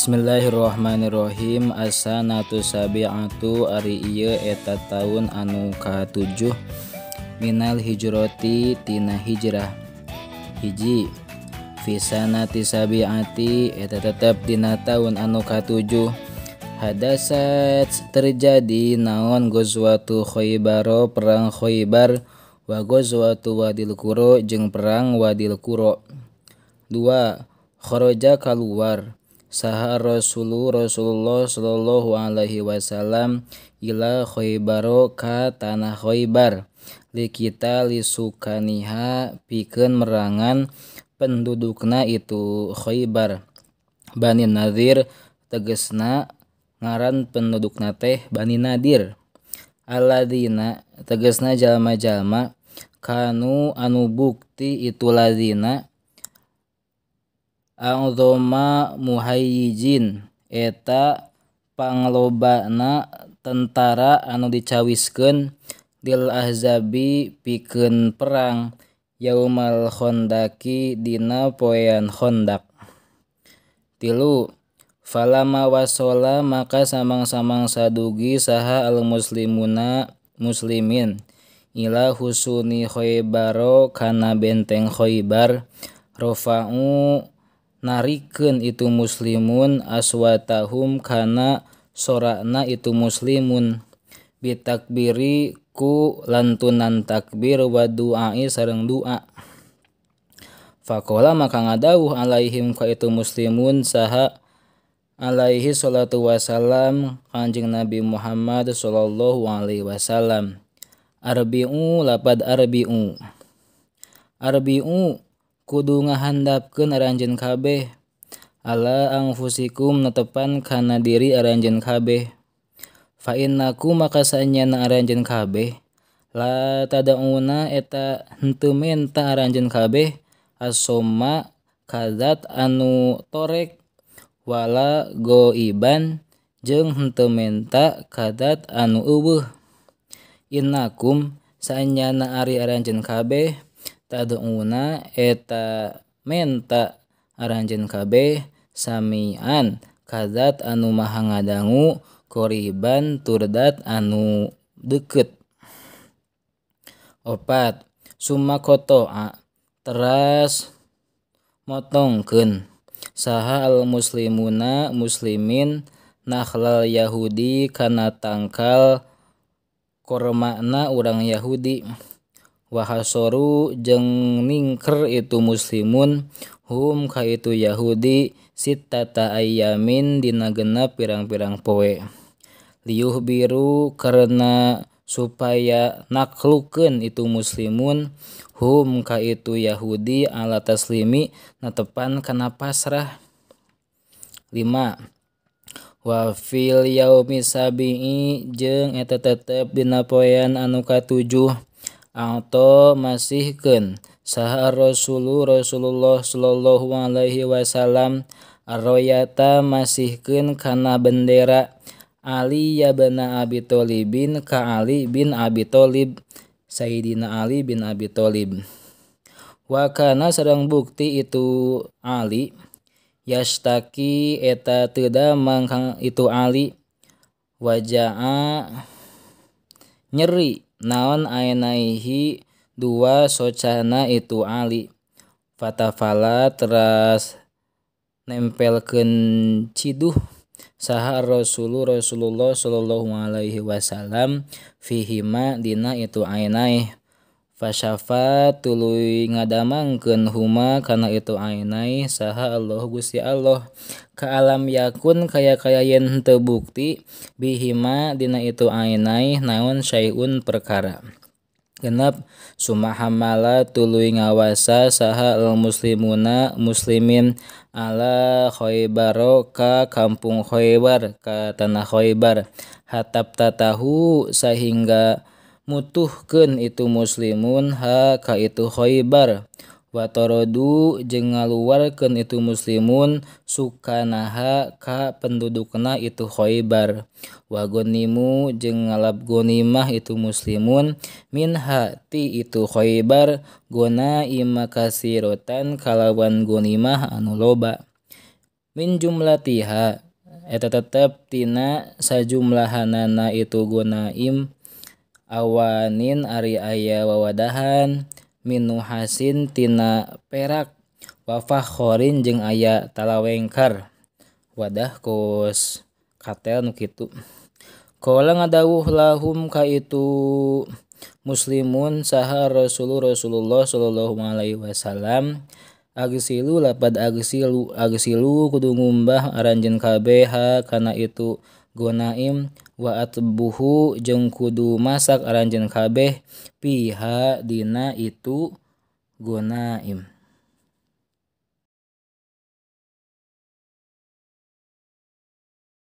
Bismillahirrahmanirrahim. As-sanatu sabi'atu ari ieu eta taun anu katujuh minal hijrati tina hijrah. Hiji, fi sanati sabi'ati eta tetep dina taun anu katujuh hadasat terjadi naon ghazwatu Khaybar, perang Khaybar, wa ghazwatu Wadil Qura jeung perang Wadil Qura. 2, kharaja kaluar saha Rasulullah sallallahu alaihi wasallam ila Khaybar ka tanah Khaybar likita lisukaniha pikeun merangan pendudukna itu Khaybar. Bani Nadir tegesna ngaran pendudukna teh Bani Nadir. Alladzina tegesna jalma-jalma kanu anu bukti itu ladzina a'zama muhayyijin eta panglobana tentara anu dicawiskeun lil ahzabi pikeun perang yaumal khondaki dina poean Khondak. 3, falama wasola maka samang-samang sadugi saha al muslimuna muslimin ila husuni Khaybaro kana benteng Khaybar rafa'u narikeun itu muslimun aswatahum kana sorakna itu muslimun bitakbiri ku lantunan takbir wa du'ai sareng du'a. Faqala maka ngadawuh alaihim ka itu muslimun saha alaihi salatu wasalam kanjeng Nabi Muhammad sallallahu alaihi wasallam. Arbi'u lapad arbi'u, arbi'u kudu ngahandapkeun aranjeun kabeh ala anfusikum netepan kana diri aranjeun kabeh. Fa innakum maka saenyana aranjeun kabeh la tad'una eta henteu menta aranjeun kabeh asomma kadzat anu torek wala goiban jeung henteu menta kadzat anu eueuh. Innakum saenyana ari aranjeun kabeh tad'una eta menta aranjeun kabeh samian kadzat anu maha ngadangu qoriban turdat anu deukeut. 4, summa qata'a teras motongkeun saha al muslimuna muslimin nakhlal yahudi kana tangkal kormana urang Yahudi. Wahasoru jeung ningker itu muslimun hum ka itu Yahudi sittata ayyamin dina genep pirang-pirang poe. Liuh biru karena supaya naklukeun itu muslimun hum ka itu Yahudi ala taslimi netepan kana pasrah. 5, wa fil yaumi sabi'i jeung eta tetep dina poean anu katujuh atau masihkeun saha Rasulullah sallallahu alaihi wasallam arroyata masihkeun kana bendera Ali ya bin Abi Thalibin ka Ali bin Abi Thalib, Sayyidina Ali bin Abi Thalib. Wa kana sareng bukti itu Ali yashtaki eta teu damang itu Ali wajaa nyeri naon ainaihi dua socana itu Ali. Fatafala teras nempelkeun ciduh saha Rasulullah sallallahu alaihi wasallam fihima dina itu ainaih. Fasyafa tuluy ngadamangkeun huma kana itu ainaih saha Allah Gusti Allah ka alam yakun kaya-kaya yen henteu bukti bihima dina itu ainaih naon syai'un perkara. 6, sumahamala tuluy ngawasa saha al muslimuna muslimin ala Khaybaro ka kampung Khaybar ka tanah Khaybar hatap tatahu sahingga mutuhkeun itu muslimun ha ka itu Khaybar. Wa taradu jeung ngaluarkeun itu muslimun sukanaha ka pendudukna itu Khaybar. Wa ghanimu jeung ngalap ghanimah itu muslimun minha ti itu Khaybar gona ima kasirotan kalawan ghanimah anu loba. Min jumlatiha eta tetep tina sajumlahanana itu gonaim awanin ari aya wawadahan minuhasin tina perak wa fakhorin jeung aya talawengkar wadah kos katel nu kitu. Qala ngadawuh lahum ka itu muslimun saha Rasulullah sallallahu alaihi wasallam agsilu lapad agsilu agsilu kudu ngumbah aranjeun kabeh kana itu gonaim wa atbuhu jeung kudu masak aranjeun kabeh piha dina itu gonaim.